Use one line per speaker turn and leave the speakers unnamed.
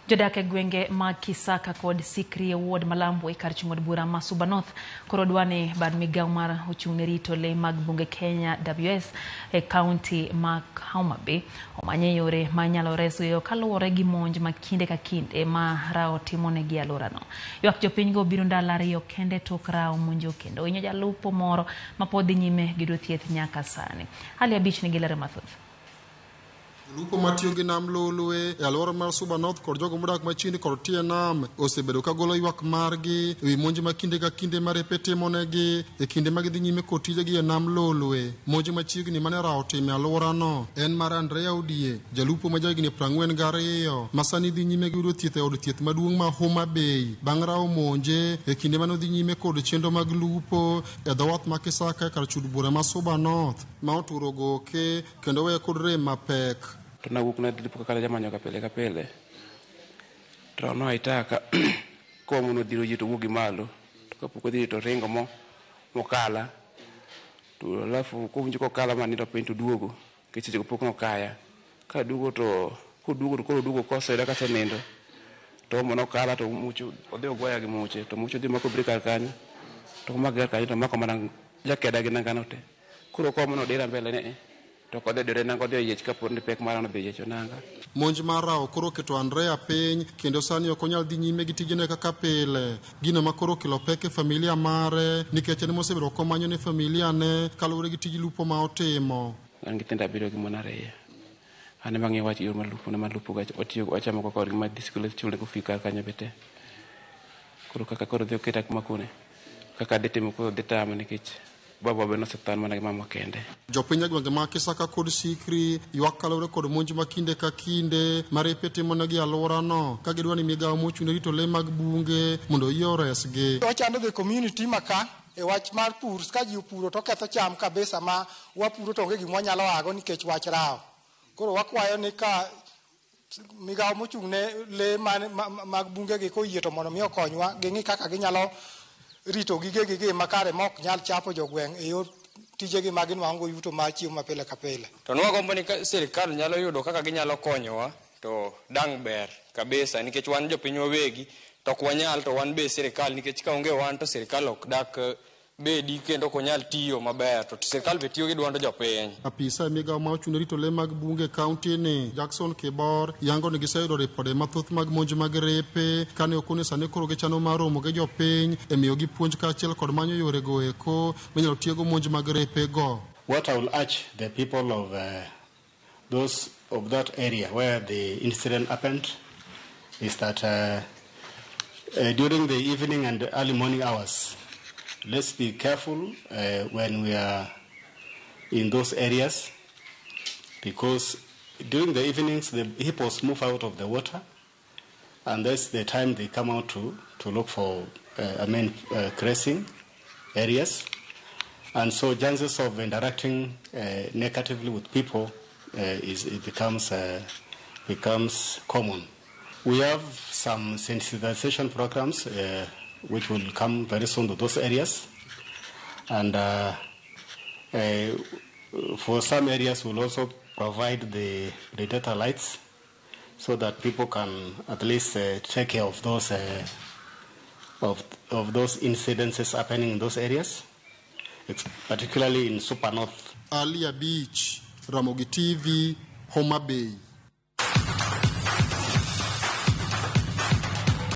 Jodak e gwenge mag Kisaka kod Sikri e ward Malambwe kar chung' od bura ma Suba North koro dwa ni bad migawo mar ochung' ne rito lee mag bunge Kenya WS e kaunti ma Homa Bay omanye yore ma inyalo resgo kaluwore gi monj ma kinde ka kinde ma rao timonegi e alworano. Ywak jopinygo biro ndalo ariyo kende tok rao monjo kendo hinyo jalupo moro ma pod dhi nyime gi yudo thieth nyaka sani. Ali Abich nigi ler mathoth.
Jolupo matiyo gi nam Lolwe e alwora mar Suba North kod jogo modak machiegni kod tie nam osebedo ka golo ywak margi e wi monj ma kinde ka kinde ma repe timonegi e kinde ma gidhi nyime kod tijegi e nam Lolwe. Monj machiegni mane rawo otimo e alworano en mar Andrea Odie, jalupo ma jahigni 42 ma sani dhi nyime gi yudo thieth e od thieth maduong' ma Homa Bay bang' rawo monje e kinde mane odhi nyime kod chenro mag lupo e dho wath ma Kisaka e kar chud bura ma Suba North ma oturo goke kendo weye kod rem mapek.
To nawuok nadhi lupo kaka najamanyo ga pile ka pile. To noitaka komo nodhiro yie to owuok gi malo. To kapok odhi to oringo mo mokala. To alafu kowinjo kokala manindo piny to oduogo. Nikech sechego pok nokaya. Kaduogo to koduogo to koro oduogo koseyuda kasenindo. To omo nokala to muche odhi ogoya gi muche. To muche odhi omako brek kar kanyo. To komako kar kanyo to omako mana jakeda gi nangano te. Koro komo nodira mbele ni to ok odhi odire nanga odhi oyiech kapo ni pek mara nodhi oyiecho nanga.
Monj mar rawo koro oketo Andrea piny kendo sani ok onyal dhi nyime gi tijene kaka pile. Gino ma koro okelo pek e familia mare nikech en mosebedo komanyo ne familia ne kaluwore gi tij lupo ma otimo.
An gi nyithindo abiriyo gi mon ariyo. An ema ang'iyo wach yor mar lupo ne malupo ga watiyo wachamo go kodgi ma dhi sikul chule go fee kar kanyo be te. Koro kaka koro dhi oketa kuma kune. Kaka adhi timo koro dhi tama nikech baba be nosetho mana gi mama kende.
Jopiny e gwenge mag Kisaka kod Sikri ywak kaluwore kod monj ma kinde ka kinde ma repe timonegi e alworano ka gidwa ni migawo mochung' ne rito lee mag bunge mondo oyie oresgi.
Wachando the community ma ka e wach mar pur ka ji opuro to ketho cham kabisa ma wapuro to onge gima wanyalo ago nikech wach rawo. Koro wakwayo ni ka migawo mochung' ne lee mag bunge gi koyie to mondo mi okonywa ging'i kaka ginyalo rito gigegi gi makare ma ok nyal chapo jogweng' e yor tijegi ma ginwang'o yuto mar chiemo ma pile ka pile.
To nwagombo ni sirikal nyalo yudo kaka ginyalo konyowa to dang' ber kabisa nikech wan jopiny wawegi to ok wanyal to wan be sirikal nikech ka onge wan to sirikal ok dak bedi kendo ok onyal tiyo maber to sirikal be tiyo gi duond jopiny.
Apisa e migawo ma ochung' ne rito lee mag bunge e kaunti ni Jackson Kibor yango ni giseyudo ripode mathoth mag monj mag repe kane okone sani koro gichano mar romo gi jopiny e miyogi puonj kaachiel kod manyo yore go eko minyalo tiego monj mag repe go.
What I will urge the people of those of that area where the incident happened is that during the evening and early morning hours, let's be careful when we are in those areas, because during the evenings the hippos move out of the water, and that's the time they come out to look for grazing areas. And so chances of interacting negatively with people becomes common. We have some sensitization programs which will come very soon to those areas. And for some areas we'll also provide the predator lights so that people can at least take care of those incidences happening in those areas, particularly in Suba North.
Alia Beach, Ramogi TV, Homa Bay.